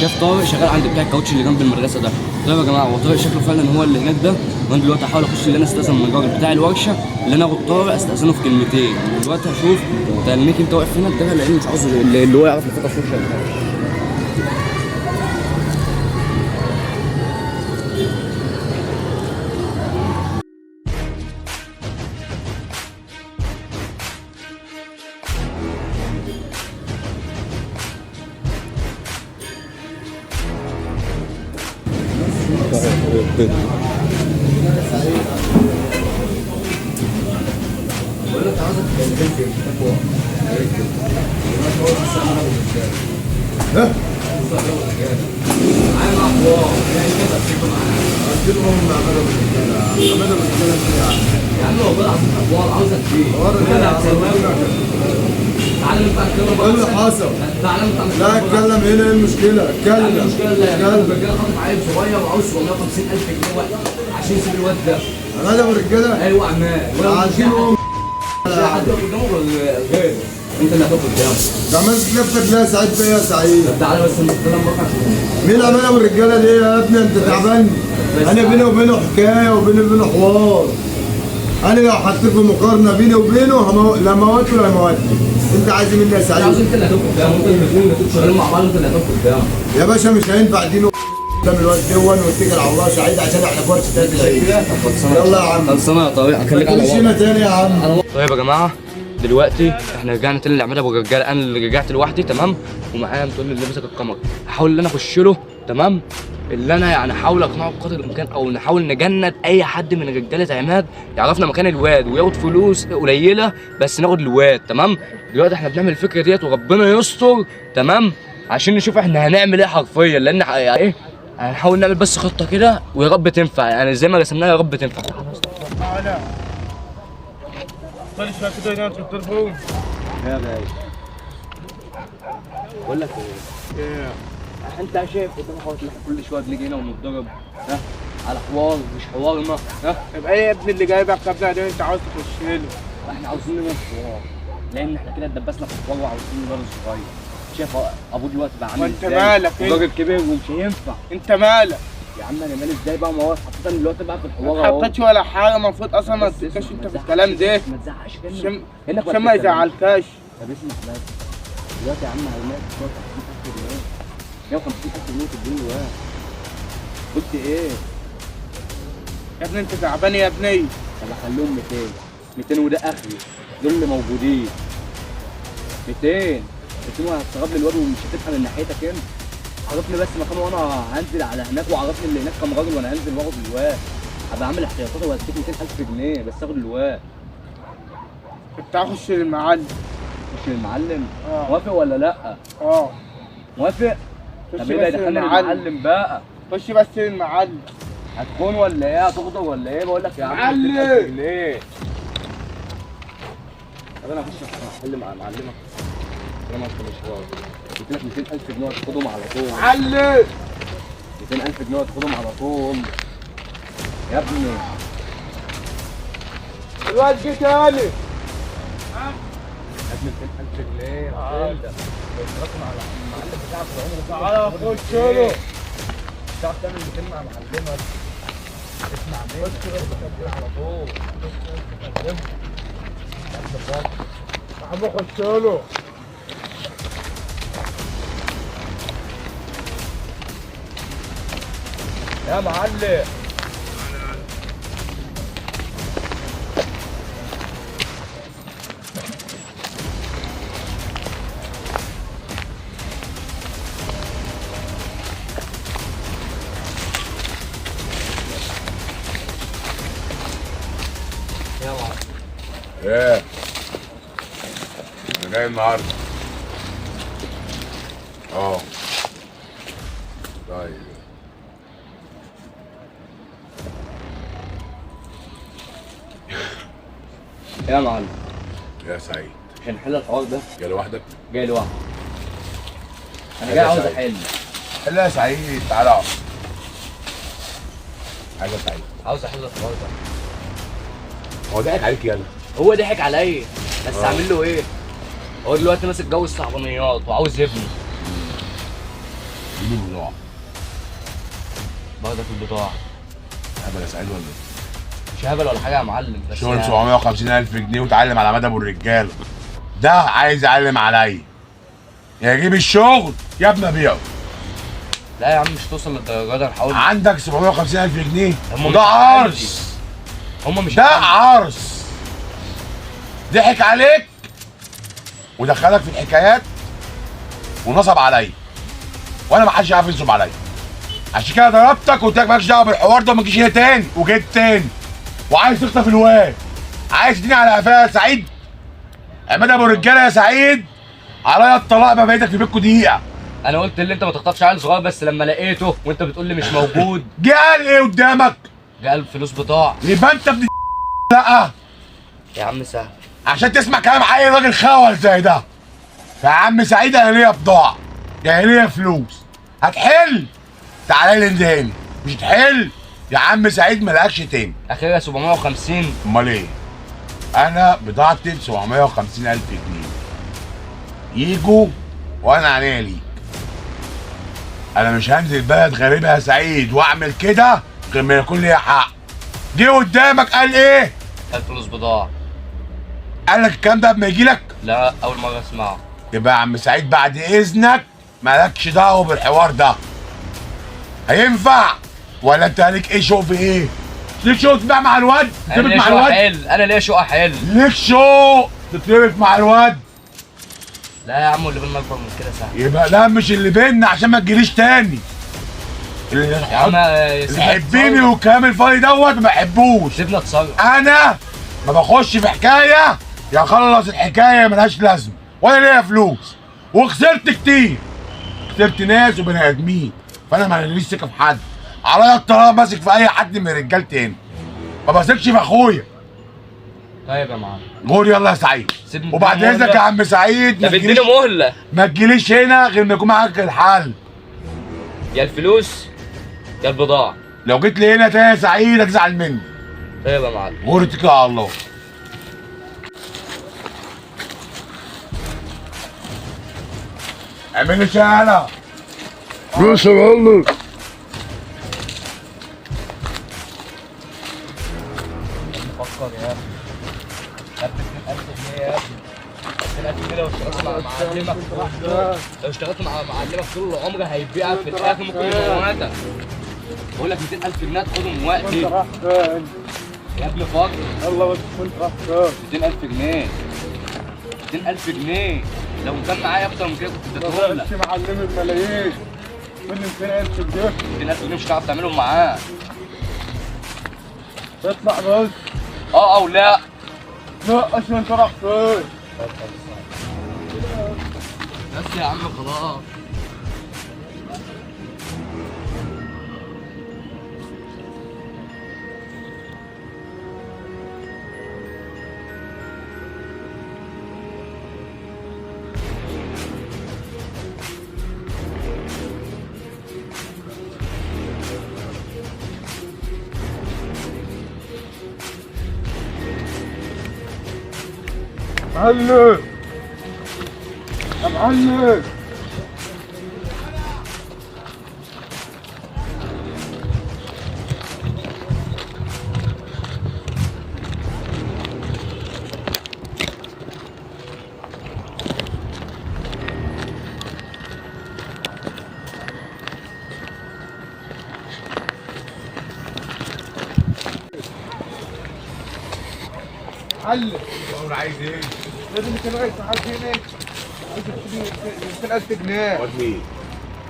شاف طارق شغال عند بتاع الكاوتش اللي جنب المدرسة ده. طيب يا جماعة هو طارق شكله فعلا هو اللي هناك ده، وانا دلوقتي هحاول اخش اللي انا استاذن من الراجل بتاع الورشة اللي انا اخد طارق استاذنه في كلمتين. دلوقتي هشوف تنيك انت واقف هنا ده، لان مش عاوز اللي هو يعرف الفترة شغال. يا عم والله العظيم حوار عاوزك فيه. تعالى نفتح الكاميرا بقى. ايه اللي حصل؟ تعالى نفتح. لا اتكلم هنا، ايه المشكلة؟ اتكلم. المشكلة اللي الرجالة خاطف عيل صغير وعاوز 750,000 جنيه وقت عشان يسيب الواد ده. عماد ابو رجاله؟ ايوه عماد. عايزين ام مش حد يقف قدامه غير انت اللي هتقف قدامه. ده ماسك نفسك ليه يا سعيد بيه يا سعيد؟ طب تعالى بس نتكلم بقى عشان مين عماد ابو الرجالة دي يا ابني؟ انت تعبان. انا بيني وبينه حكاية وبيني وبينه حوار. انا لو حطيت في مقارنة بيني وبينه لا موته ولا موتني. انت عايز مني يا عاوز سعيد؟ انت اللي هتقف قدامه، انت اللي الاثنين شغالين مع بعض، انت اللي هتقف قدامه. يا باشا مش هينفع دينه قدام الواد دون، واتكل على الله يا سعيد عشان احنا في ورشه تلات العيد. يلا يا عم. خلصانه يا طارق، هخليك على مش هنا تاني يا عم. طيب يا جماعة دلوقتي احنا رجعنا تاني لعماد ابو الرجالة، انا اللي رجعت لوحدي تمام، ومعايا متولي اللي مسك الكاميرا. هحاول ان انا اخش له تمام، اللي انا يعني احاول اقنعه بقدر الامكان، او نحاول نجند اي حد من رجاله عماد يعرفنا مكان الواد وياخد فلوس قليله بس ناخد الواد تمام. دلوقتي احنا بنعمل الفكرة ديت وربنا يستر تمام، عشان نشوف احنا هنعمل ايه حرفيا، لان ايه هنحاول نعمل بس خطه كده ويا رب تنفع، يعني زي ما رسمناها يا رب تنفع. طلع شوية كده هنا تضربهم. يا باشا بقول لك ايه، انت شايف قدام حوار احنا كل شوية بنيجي هنا ونتضرب ها على حوار مش حوارنا ها. يبقى ايه يا ابني اللي جايبك قبل ده؟ انت عاوز تخش له؟ احنا عاوزين نعمل حوار، لان احنا كده اتدبسنا في الحوار وعاوزين راجل صغير. شايف ابوه دلوقتي بقى عامل وانت ازاي؟ مالك انت؟ راجل كبير ومش هينفع. انت مالك؟ يا عم انا مالي ازاي بقى؟ ما هو حطيتني دلوقتي بقى في الحوار ما اهو. حطيتش ولا حاجة، المفروض اصلا ما بس تتكش اسمع، انت ما في الكلام ده. ما تزعقش عشان كأنك عشان ما يزعلكاش. طب اسمع بس دلوقتي يا عم هناك 150,000 جنيه، 150,000 جنيه تديني الواد. قلت ايه؟ يا ابني انت تعبان يا ابني. طب اخليهم 200 200 وده اخري، دول اللي موجودين 200 200 وهتستغرب لي الواد ومش هتبقى من ناحيتك انت. عرفني بس مكانه وانا هنزل على هناك، وعرفني اللي هناك كام راجل وانا هنزل واخد الواد. هبقى عامل احتياطاتي وهديك 200,000 جنيه بس اخد الواد. انت هخش للمعلم. مش المعلم؟ اه. موافق ولا لا؟ اه. موافق؟ خش طب ايه ده بس يدخلني للمعلم. للمعلم بقى؟ خش بس للمعلم. هتخون ولا ايه؟ هتغدر ولا ايه؟ بقول لك يا عم معلم. 200,000 جنيه. طب انا هخش احل مع معلمك. طالما انت مش راضي قلت لك 200,000 جنيه هتاخدهم على طول. معلم. 200,000 جنيه هتاخدهم على طول يا ابني. الواد جه تاني. يا ابني 200,000 جنيه هتندم. رقم على المعلم بتاعك العمر كله. تعالى خش له. تعرف تعمل 200 مع معلمك. اسمع مني على طول. يا عم خش له. يا معلم يا معلم. ايه؟ انا جاي النهارده. اه. طيب. يا معلم يا سعيد. عشان نحل الحوار ده. جاي لوحدك؟ جاي لوحدي. انا جاي عاوز احل. حل يا سعيد، تعالى اقعد. عايز يا سعيد. عاوز احل الحوار ده. هو ضحك عليك يالا. هو ضحك عليا بس اعمل له ايه؟ هو دلوقتي ماسك جو الصعبانيات وعاوز ابني. جيب البضاعة. برضك البضاعة. هبل يا سعيد ولا ايه؟ مش هبل ولا حاجة يا معلم، بس شغل 750,000 جنيه وتعلم على مدى ابو الرجالة. ده عايز يعلم عليا. يا اجيب الشغل يا ابني ابيعه. لا يا عم مش توصل للدرجة دي، هنحاول. عندك 750,000 جنيه هم وده عرس. هم مش ده عرس. ضحك عليك ودخلك في الحكايات ونصب عليا. وانا ما حدش عارف ينصب عليا. عشان كده ضربتك وقلت لك مالكش دعوه بالحوار ده وما تجيش هنا تاني، وجيت تاني. وعايز تخطف الواد. عايز تديني على قفايا يا سعيد؟ عماد ابو رجاله يا سعيد، عليا الطلاق ما بقيتك في بيتكم دقيقة. انا قلت اللي انت ما تخطفش عيل صغير، بس لما لقيته وانت بتقول لي مش موجود. جه قال ايه قدامك؟ جه قال فلوس بضاعة. يبقى انت ابن لا يا عم سهل عشان تسمع كلام عيل راجل خول زي ده. يا عم سعيد انا ليا بضاعة، يعني ليا فلوس، هتحل تعالى لي تاني، مش هتحل يا عم سعيد مالكش تاني. اخرها 750. امال ايه؟ انا بضاعتي ب 750,000 جنيه. يجوا وانا عينيا ليك. انا مش هنزل بلد غريبة يا سعيد واعمل كده غير ما يكون ليا حق. جه قدامك قال ايه؟ قال فلوس بضاعة. قال لك الكلام ده قبل ما يجي لك؟ لا اول مرة اسمعه. يبقى يا عم سعيد بعد اذنك مالكش دعوه بالحوار ده. هينفع ولا انت ليك ايه شوق في ايه؟ ليك شوق تبيع مع الواد؟ تتربط مع الواد؟ انا ليا شوق احل. ليك شوق تتربط مع الواد؟ لا يا عم اللي بينا اكبر من كده سهل. يبقى لا مش اللي بينا عشان ما تجيليش تاني. اللي يا عم يحبني والكلام الفاضي دوت ما بحبوش. سيبنا اتصرف. انا ما بخش في حكاية يا اخلص الحكاية ملهاش لازمه، وانا ليا فلوس وخسرت كتير. خسرت ناس وبني ادمين، فانا ما ليش ثقة في حد. عليا الطلاق ماسك في اي حد من الرجال تاني. ما بثقش في اخويا. طيب يا معلم. غور يلا يا سعيد. وبعد اذنك يا عم سعيد ما تديني مهله. ما تجيليش هنا غير ما يكون معاك الحل. يا الفلوس يا البضاعة. لو جيت لي هنا تاني يا سعيد هتزعل مني. طيب يا معلم. غور اتكل على الله. اعمل لي شغله. ماشي يا معلم. فكر يا ابني. يا ابني 2000 جنيه يا ابني. 2000 جنيه لو اشتغلت مع معلمك، لو اشتغلت مع معلمك طول العمر هيبيعك في الاخر ممكن يموتك. بقول لك 200,000 جنيه تاخدهم وقتي. وانت رايح فين؟ يا ابني فكر. يلا بس وانت رايح فين؟ 200,000 جنيه. 200,000 جنيه لو كان معايا اكتر من كده كنت اديتهم لك. مش معلم الملايين. كل 200,000 جنيه. 200,000 جنيه مش هتعرف تعملهم معاه. اطلع بس. اه او لا. لا اصلا انت رايح فين؟ بس يا عم خلاص. معلم يا معلم. معلم عايز ايه؟ لازم 200,000 معاك هنا. عايز 200,000 جنيه. واد مين؟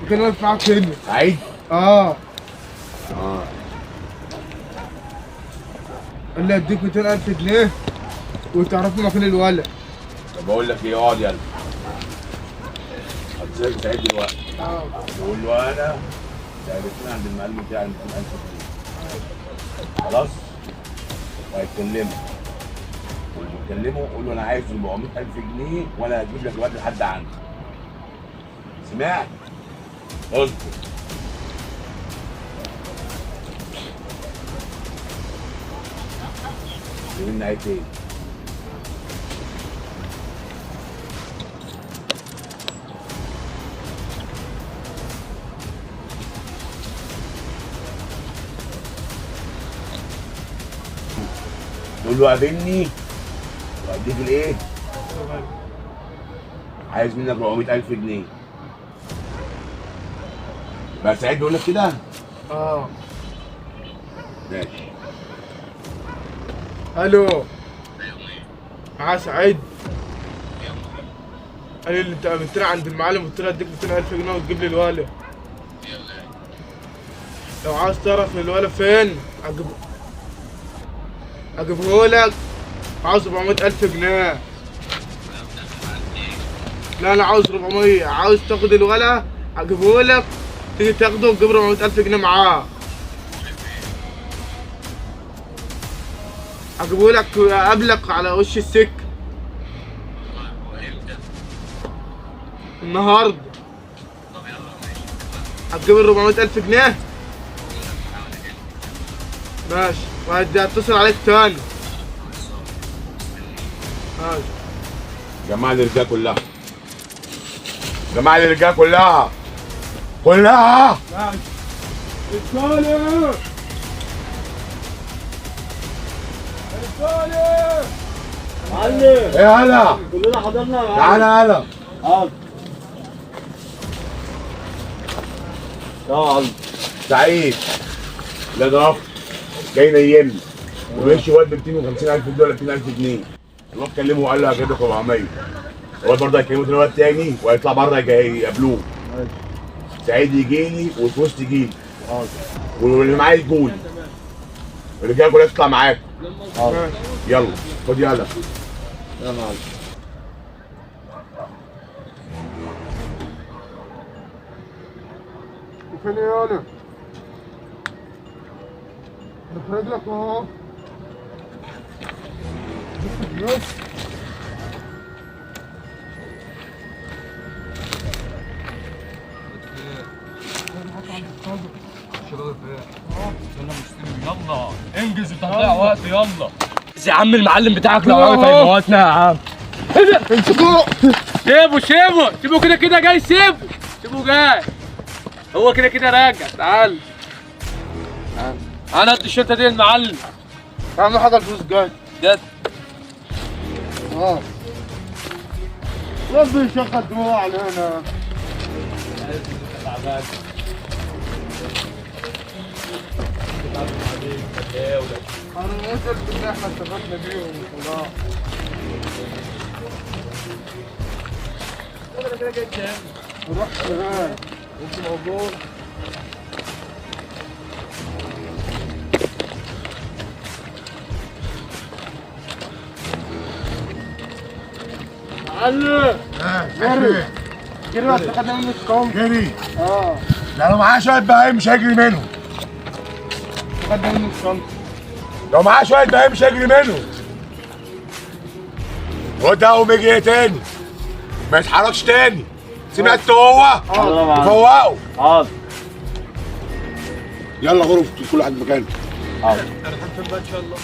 200,000 معاك هنا. سعيد؟ اه. قال لي اديك 200,000 جنيه وتعرفني مكان الولد. طب بقول لك ايه، اقعد يلا. هتسيب سعيد دلوقتي. تقول له انا تعبتني عند المعلم بتاعي 200,000 جنيه. خلاص؟ وهيكلمك. واللي بتكلمه قول له انا عايز 400,000 جنيه وانا هجيب لك الواد لحد عندي. سمعت؟ اصبر. مني عايز ايه؟ قول له قابلني واديك الايه؟ عايز منك 400,000 جنيه. بقى سعيد بيقول لك كده؟ اه ماشي. الو، معاه سعيد. قال لي انت قابلتني عند المعلم قلت له اديك 200,000 جنيه وتجيب لي الولد. لو عاوز تعرف الولد فين اجيبه لك. عاوز 400,000 جنيه. لا انا عاوز 400. عاوز تاخد الولد اجيبه لك، تيجي تاخده وتجيب 400,000 جنيه معاه. اجيبه لك قبلك على وش السكة النهارده. هتجيب ال 400,000 جنيه؟ ماشي، وهتصل عليك تاني. ماشي. جمع لي الرجالة كلها، جمع لي الرجالة كلها كلها. ماشي. اتفضل اتفضل. معلم. ايه هلا؟ كلنا حضرنا يا معلم. تعالى هلا. حاضر. يا معلم. سعيد لا ضربت جاي نيمني ومشي واد ب 250,000 جنيه ولا 200,000 جنيه. الواد كلمة وقال له هجيب لك 400. الواد برضه هيكلمه تاني واد تاني وهيطلع بره يقابلوه. سعيد يجي لي والفلوس تجي لي. واللي معايا يجولي. الرجالة كلها تطلع معاك. يلا خد يلا. يا معلم. فين يالا؟ نخرج لك اهو. يلا انجز، انت هتضيع وقت. يلا يا عم، المعلم بتاعك لو عرف هيموتنا يا عم. امسكوه. سيبه سيبه سيبه، كده كده جاي. سيبه سيبه جاي، هو كده كده راجع. تعال انا ادي الشنطة دي للمعلم. اهم حاجة الفلوس جاي. جت. اه ربي يشغل دموع علينا. انا نزلت ان احنا استفدنا بيهم خلاص. نروح شغال انت موجود. معلم جري جري، بس خدنا منه الكم. جري. اه لا لو معاه شوية بهايم مش هيجري منهم. خدنا منه الشنطة. لو معاه شوية بهايم مش هيجري منهم. الواد ده هو يجري تاني، ما يتحركش تاني. سمعت هو؟ فوقه. حاضر. يلا غرف كل واحد مكانه. حاضر. هنروح فين بقى ان شاء الله؟